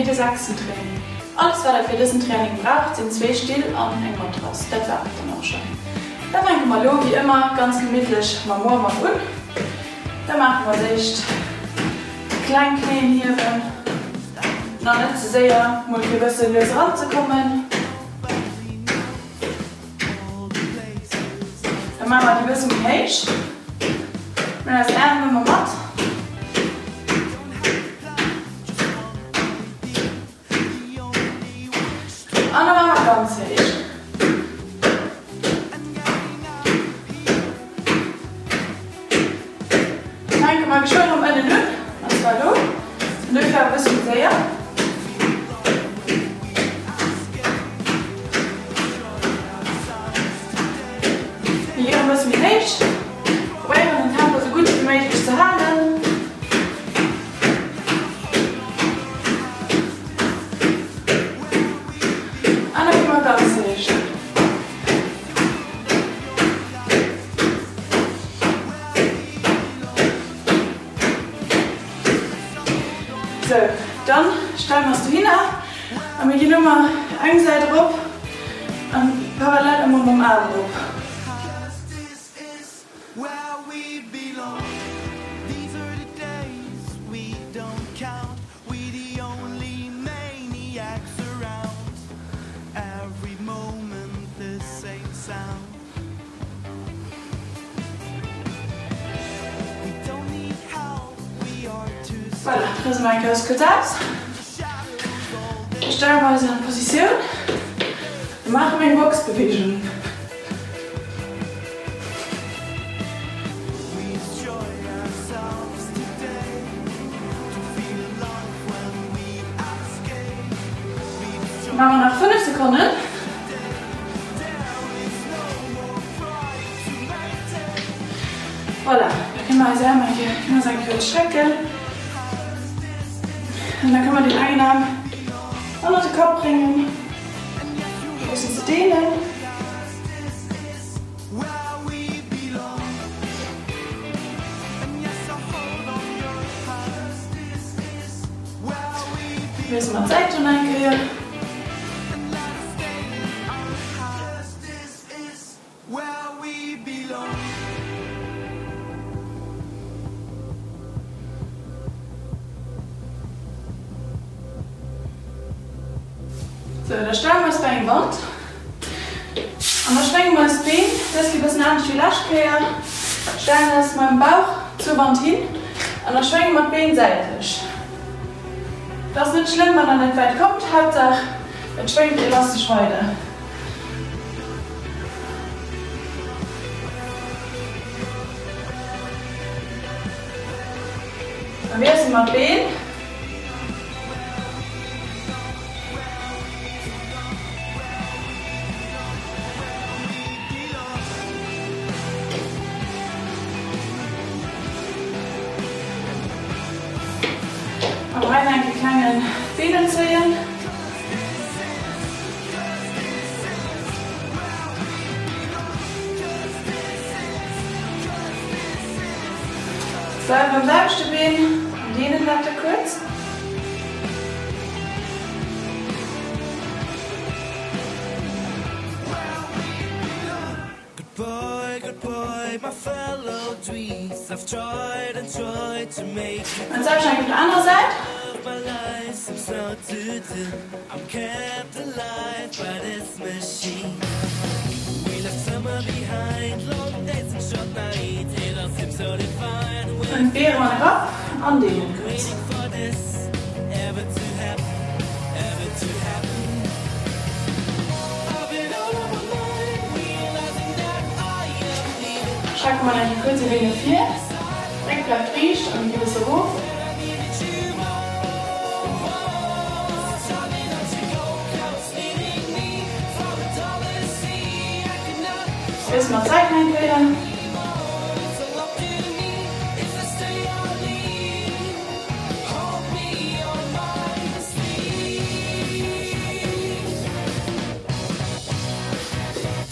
mee de sechsten Training. Alles wat der fir dësen Training braucht sinn zwee Still an eng Matrass. Dat war et dann och schonn. Da fänke mer elo wéi ëmmer ganz gemittlech mam Warm-up un. Da maache mer als éischt kleng Knéien hiewen, nach net ze séier, mol fir e bësse lues eranzekommen. Da maache mer déi bësse méi héich. Mir hunn eis Äerm ëmmer mat. An da maache mer ganz héich. Fänke mer geschwënn erëm ënnen un, an zwar do. An dofir awer e bësse méi séier. Mir ginn e bësse méi héich. Probéieren den Tempo sou gutt wéi méiglech ze halen. An da gi mer ganz héich. Sou, dann stelle mer eis dohinner a mir ginn ëmmer eng Säit erop an parallel ëmmer mam Aarm erop. Voilà, da si mer eng Kéier kuerz aus. Da stelle mer eis an Positioun a maache mer eng Boxbeweegung. Maache mer nach 5 Sekonnen. Voilà, da kënne mer eis Äerm eng Kéier, kënne mer se eng Kéier strecken. An da kënne mer deen engen Aarm ënnert de Kapp bréngen, e bëssen ze deenen. Wiessele mer d'Säit dann eng Kéier. Sou, da stelle mer eis bei eng Wand an da schwénge mer eis d'Been, dës Kéier e bëssen anescht wéi lescht Kéier, stellen eis mam Bauch zur Wand hin an da schwénge mer d'Been säitlech. Et ass net schlëmm wann der net wäit kommt, Haaptsaach et schwéngt elastesch weider. Da wiessele mer d'Been. An hei nach enke klengen Deenen zéien. Bleiwen beim selwechte Been an deenen dat da kuerz. An d'selwecht eng op der anerer Säit. An d'Bee erëm an de Kapp an deenen kuerz. Strecke mer nach kuerz e Been no vir, Réck bleift riicht an mir gi bësse erof. Wiessele mer d'Säit nach eng Kéier.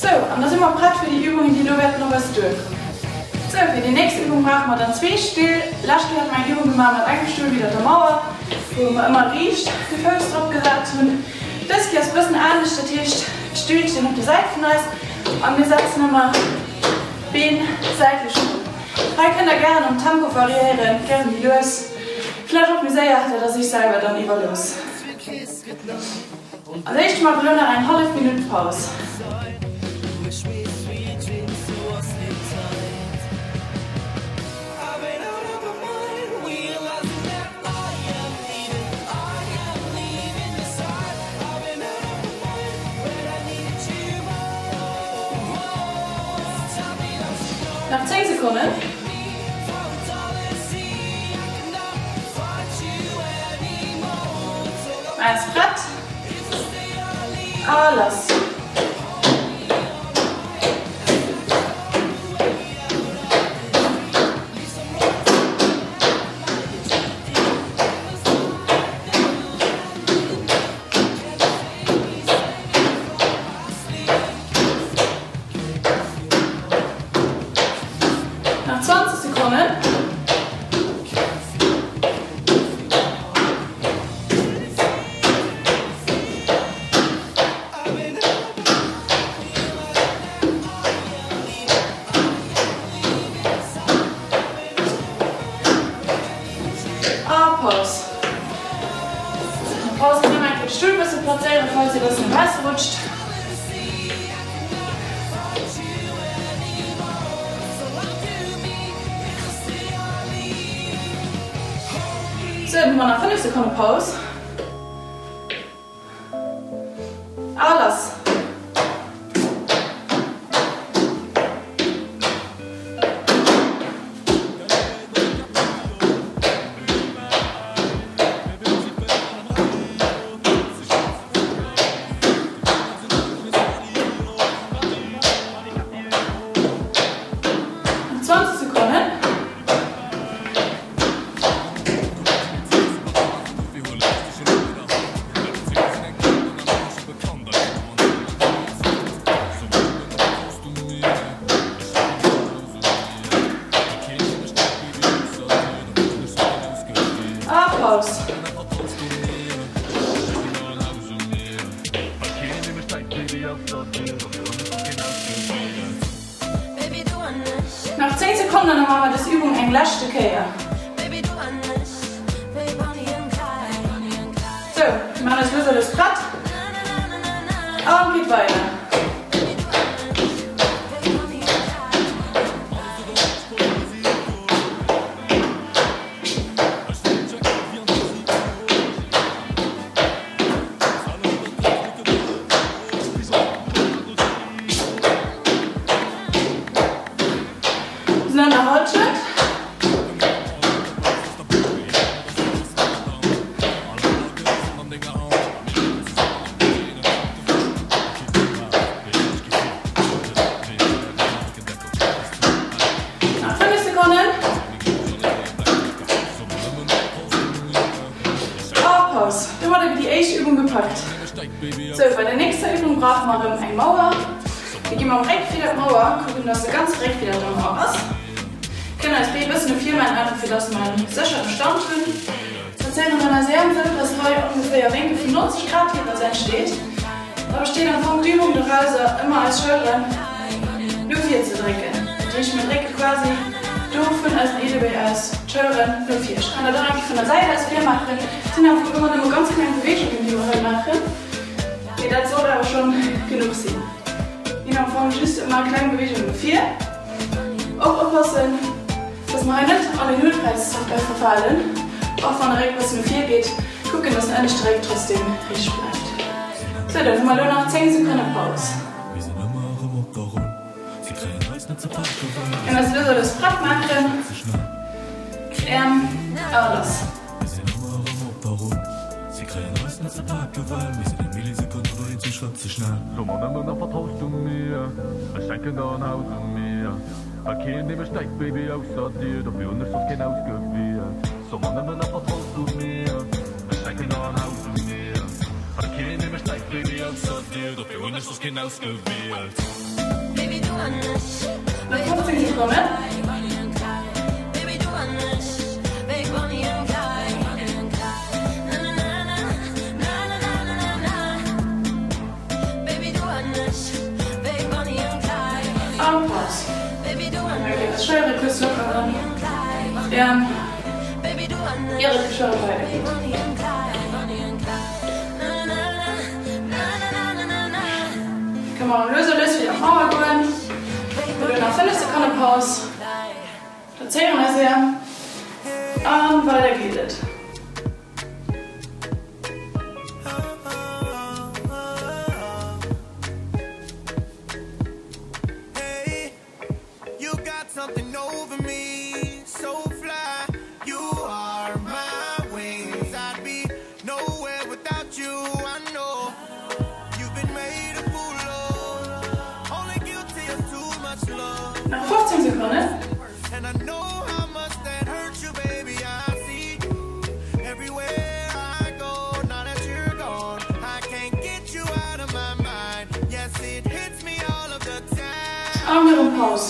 Sou, an da si mer prett fir déi Übungen, déi elo wäerten op eis duerkommen. Sou, fir déi nächst Übung brauche mer dann zwee Still. Lescht Kéier hate mer eng Übung gemaach mat engem Stull widder der Mauer. Wou mer ëmmer riicht de Fouss drop gesat hunn. Dës Kéier ass e bëssen anescht, dat heescht d'Stüll stinn op der Säit vun eis a mir setzen ëmmer d'Been säitlech un. Hei kënnt der gären am Tempo variéieren, gäre méi lues, vläicht och méi séier, dat ass iech selwer dann iwwerlooss. Als éischt maache mer elo nach eng hallef Minutt Paus. Nach 10 Sekonnen. Eins prett a lass. Nach 20 Sekonnen. A Paus. An der Paus kënnt dir nach eng Kéier de Stull e bësse plazéieren, falls dir e bëssen erausrutscht. Sou, dann hu mer nach 5 Sekonne Paus. A lass! Nach 20 Sekonnen. A Paus. Nach 10 Sekonnen an da maache mer dës Übung eng leschte Kéier. Sou, mir maachen eis lues a lues prett an et geet weider. Sinn an der Halschent. Nach 5 Sekonnen. A Paus. Domadder gëtt déi éischt Übung gepackt. Sou, bei der nächster Übung brauche mer erëm eng Mauer. Mir gi mam Réck widder d'Mauer, kucken dass de ganze Réck widder der Mauer ass. Kënnen eis Bee bëssen no vir maachen, einfach fir dass mer en séchere Stand hunn. Plazéieren dann eis Äerm sou, dass hei ongeféier Wénkel vun 90 Grad jeeweils entsteet. Da besteet am Fong d'Übung dorauser, ëmmer eis Schëlleren no vir ze drécken. Dat heescht, mir drécke quasi do vun eisen Eelebéi aus d'Schëlleren no vir. Ech kann dat och eng Kéier vun der Säit aus virmaachen. Et sinn am Fong ëmmer nëmme ganz kleng Beweegungen, déi mer hei maachen, mee dat sollt awer schonn genuch sinn. Mir hunn am Fong just ëmmer kleng Beweegungen no vir. Och oppassen, dass mer hei net an den Nullpräis verfalen, och wann de Réck bëssen no vir geet, kucken dass den ënneschte Réck trotzdem riicht bleift. Sou, dann hu mer elo nach 10 Sekonne Paus. Kënnt eis elo alles prett maachen, Äerm a lass. Mir sinn ëmmer erëm op der Rull. Si kréien eis net ze pake well mir sinn eng Millisekonn oder een zwee Schrëtt ze schnell. So mer nëmmen nach vertraus du mir? Ech schenken der en Haus um Mier. Well keen dee mech deckt Baby ausser dir. Dofir hunn ech soss keen ausgewielt. So mer nëmmen nach vertraus du mir? Ech schenken der en Haus um Mier. Well keen dee mech deckt Baby ausser dir. Dofir hunn ech soss keen ausgewielt. Nach 15 Sekonnen. A Paus. Hei geet eis Schëllere kuerz lockeren, d'Äerm, ier et geschwë weider geet. Kënne mer lues a lues wieder d'Mauer goen. Mir hunn nach 5 Sekonne Paus. Da zéieren eis Äerm a weider geet et. Nach 15 Sekonnen. An erëm Paus.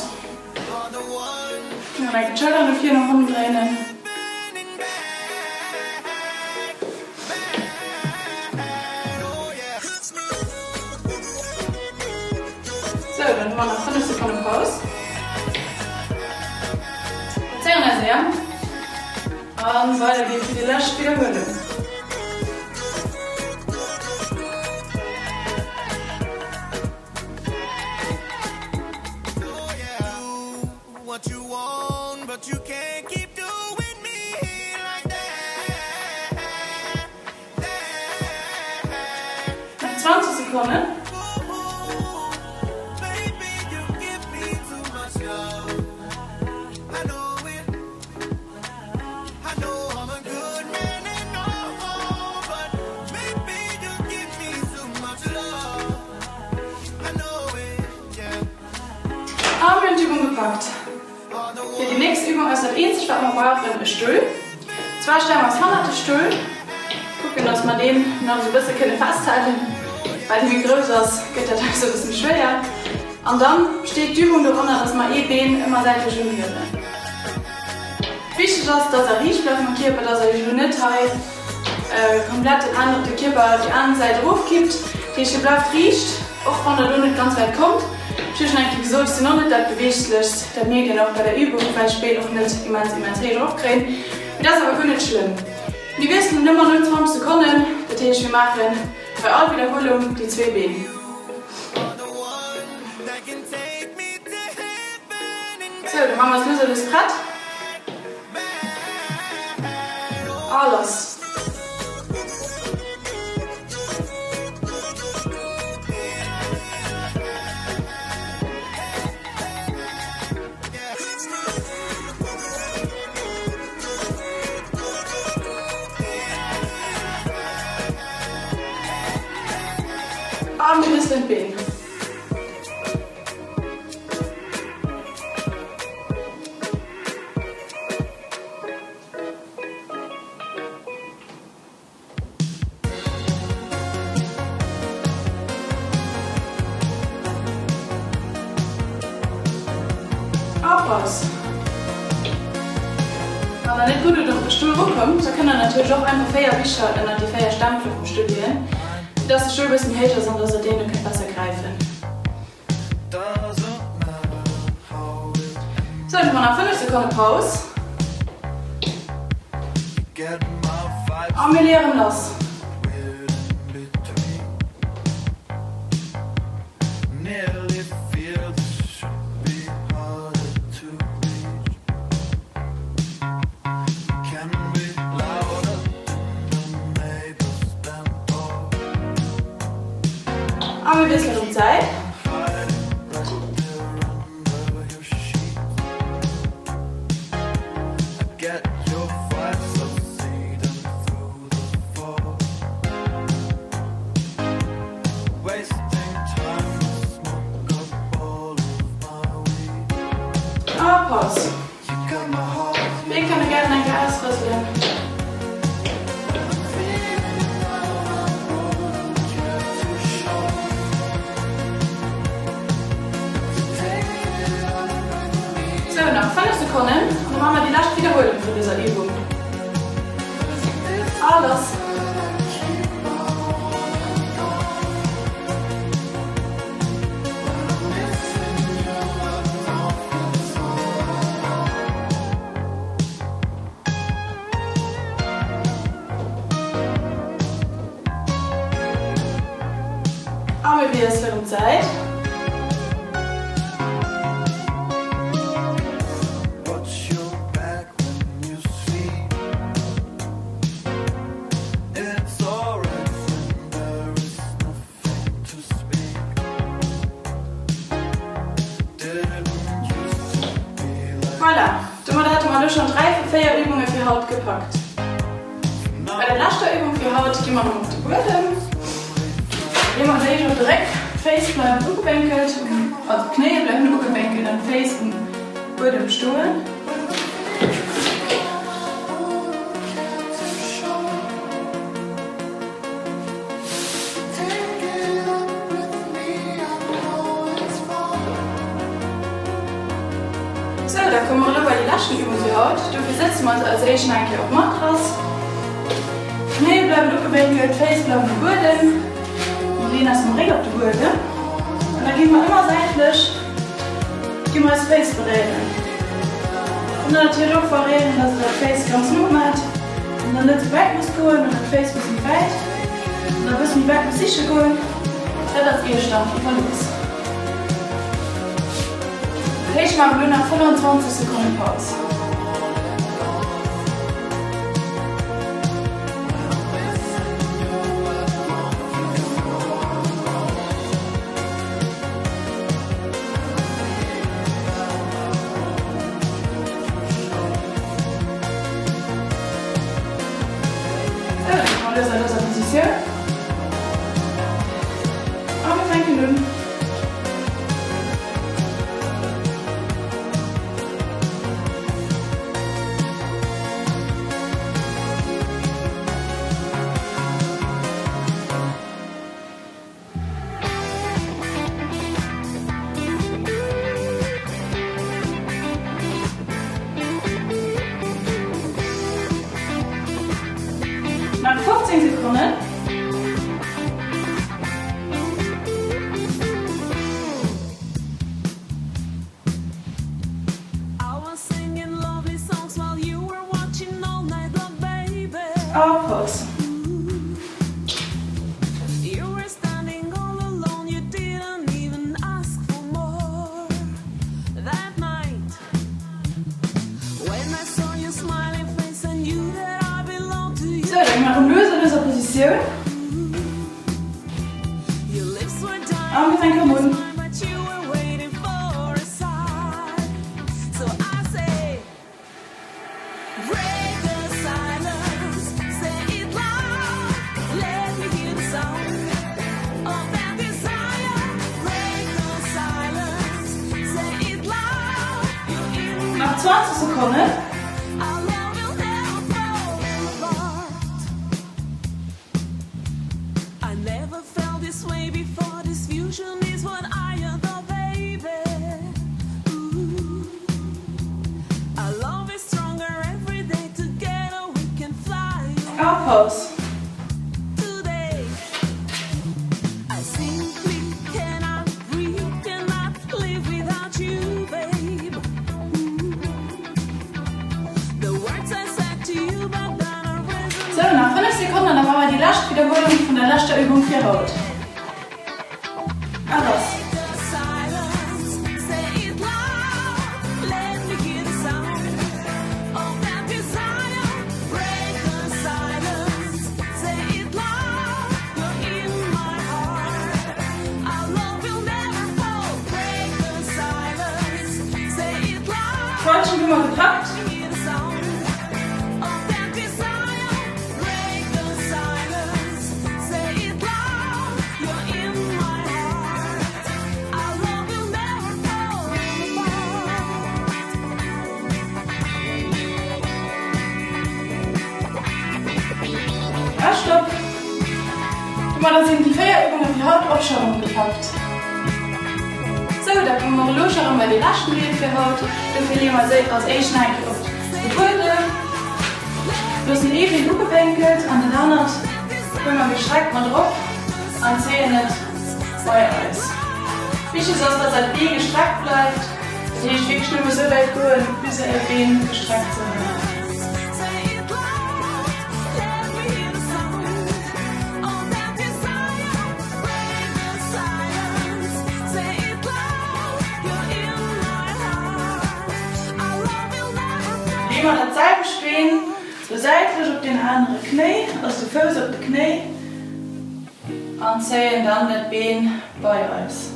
Nach eng Kéier d'Schëller no vir no hannen dréinen. Sou, dann hu mer nach 5 Sekonne Paus. Zéien eis Äerm an weider geet fir déi lescht Widderhuelung. Nach 20 Sekonnen. A mir hunn d'Übung gepackt. Fir déi nächst Übung ass dat eenzegt wat mer brauchen e Stull. Zwar stelle mer eis hannert de Stull, kucken dass mer deen nach esou e bësse kënne festhalen, well dee méi grouss ass gëtt dat eis e bësse méi schwéier. An dann besteet d'Übung doranner dass mer ee Been ëmmer säitlech unhiewen. Wichteg ass dass der riicht bleift mam Kierper, dass der iech elo net hei komplett den anere de Kierper déi aner Säit erofkippt. Dat heescht dir bleift riicht, och wann der do net ganz wäit kommt. Ech hu schon eng Kéier gesot, ech sinn och net dat beweeglechst, dat mierkt een och bei der Übung, well ech d'Been och net immens immens héich eropkréien. Mee dat ass awer guer net schlëmm. Mir wiesselen ëmmer no 20 Sekonnen, dat heescht mir maachen bei all Widderhuelung déi zwee Been. Sou, da maache mer eis lues a lues prett. A lass! A mir wiesselen d'Been. Apaus. Wann der net gutt op de Stull rukommt, da kënnt der natierlech och einfach 4 Bicher ënnert déi 4 Stempele vum Stull leeën, fir dass de Stull e bëssen méi héich ass an dass der deen da kënnt besser gräifen. Sou, dann hu mer nach 5 Sekonne Paus. A mir leeë rëm lass. A mir wiesselen erëm d'Säit. A Paus. D'Been kënne gären eng Kéier ausrëselen. Sou, nach 5 Sekonnen an da maache mer déi lescht Widderhuelung vun dëser Übung. A lass! A mir wiesselen d'Säit. Voilà, domat hate mer elo schonn 3 vu 4 Übunge fir haut gepackt. Bei der leschter Übung fir haut gi mer erëm op de Buedem. Leeë mer eis éischt op de Réck, d'Féiss bleiwen ugewénkelt, also d'Knéie bleiwen ugewénkelt an d'Féiss um Buedem stoen. Sou, da komme mer elo bei déi leschten Übung fir haut. Dofir sëtze mer eis als éischt nach eng Kéier op d'Matrass. D'Knéie bleiwen ugewénkelt, d'Féiss bleiwen um Buedem. Mir leeën eis mam Réck op de Buedem an da gi mer ëmmer säitlech gi mer eis Féiss beréieren. Kënnt der natierlech och variéieren, dass der d'Féiss ganz no maacht an dann net sou wäit musst goen oder d'Féiss bësse méi wäit an da bësse méi wäit musst siche goen. Dat ass iech dann iwwerlooss. Dat heescht, mer maachen elo nach 25 Sekonne Paus. Sou, da komme mer lues a lues a Positioun a mir fänken un. Nach 15 Sekonnen. A Paus. Sou, da gi mer erëm lues a lues a Positioun. A mir fänken erëm un. Nach 20 Sekonnen. A Paus. Sou, nach 5 Sekonnen an da maache mer déi lescht Widderhuelung vun der leschter Übung fir haut. A lass! D'Hallschent hu mer gepackt. A Stopp! Domadder sinn déi 4 Übunge fir haut och scho rëm gepackt. Sou, da komme mer elo scho rëm bei dee leschten Deel fir haut. Dofir leeë mer als éischt nach eng Kéier op de Buedem, loossen ee Been ugewénkelt an dat anert huele mer gestreckt mat erop an zéien et bei eis. Wichteg ass, dass äert Bee gestreckt bleift, dat heescht wierklech nëmme sou wäit goen, bis är Been gestreckt sinn. mer dat selwecht Been lo säitlech op deen anere Knéi, also de Fouss op de Knéi an zéien dann dat Been bei eis.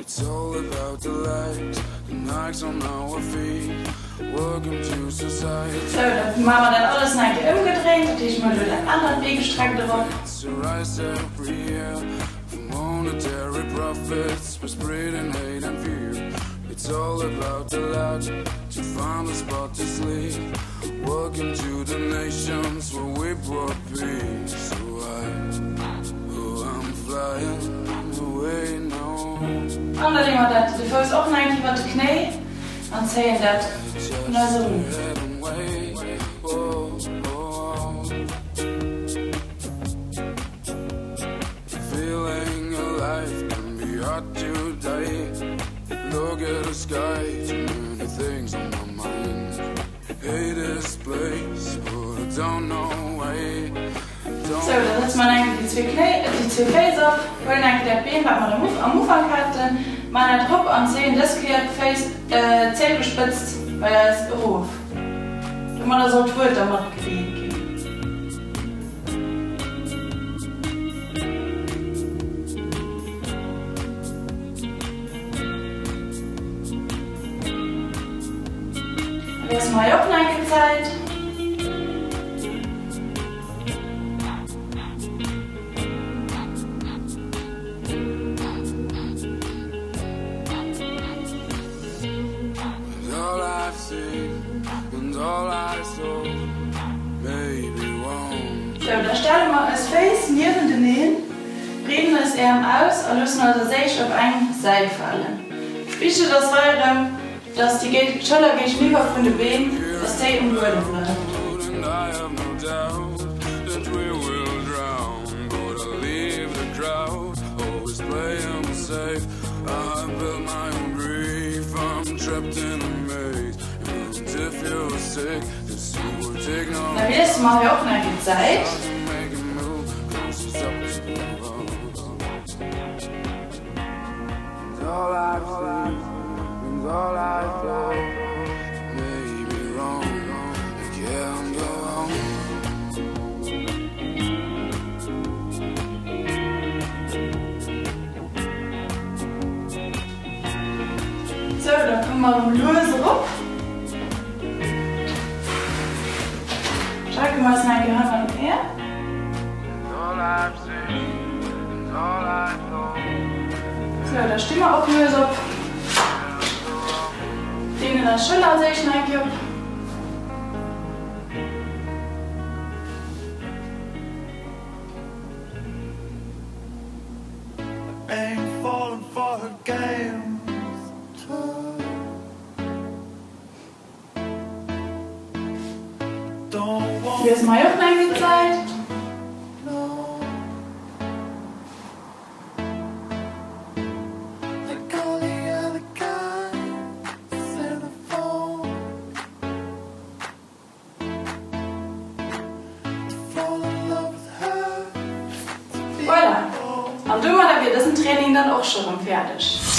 Sou, da maache mer dat alles nach eng Kéier ëmgedréint, dat heescht mer hu lo dat anert Bee gestreckt erop. An da leeë mer dat de Fouss och nach eng Kéier iwwert de Knéi an zéien dat un eis erun. Sou, da sëtze mer enke déi zwee Knéi, déi zwee Féiss op, huelen enke dat Been, wat mer am Ufank haten, man dat erop an zéien dës Kéier d'Féiss, d'Zéiwespëtzt bei eis erof. Domadder soll d'Wuert da matgedeelt ginn. Loosse mer hei och nach eng Kéier Zäit. Sou, da stelle mer eis Féiss niewenteneen, breeden eis Äerm aus a loossen eis als éischt op eng Säit falen. Wichteg ass hei erëm, dass déi Schëller géigeniwwer vun de Been, dass déi um Buedem bleift. Da wiessele mer hei och nach eng Kéier d'Säit. Sou, da komme mer erëm lues erop. Strecke mer eis nach eng Kéier hei mat den Äerm. Sou, da sti mer och lues op. Deenen eis Schëller als éischt nach eng Kéier op. Loosse mer hei och nach eng Kéier Zäit. Voilà, an domadder wier dësen Training dann och scho rëm fäerdeg.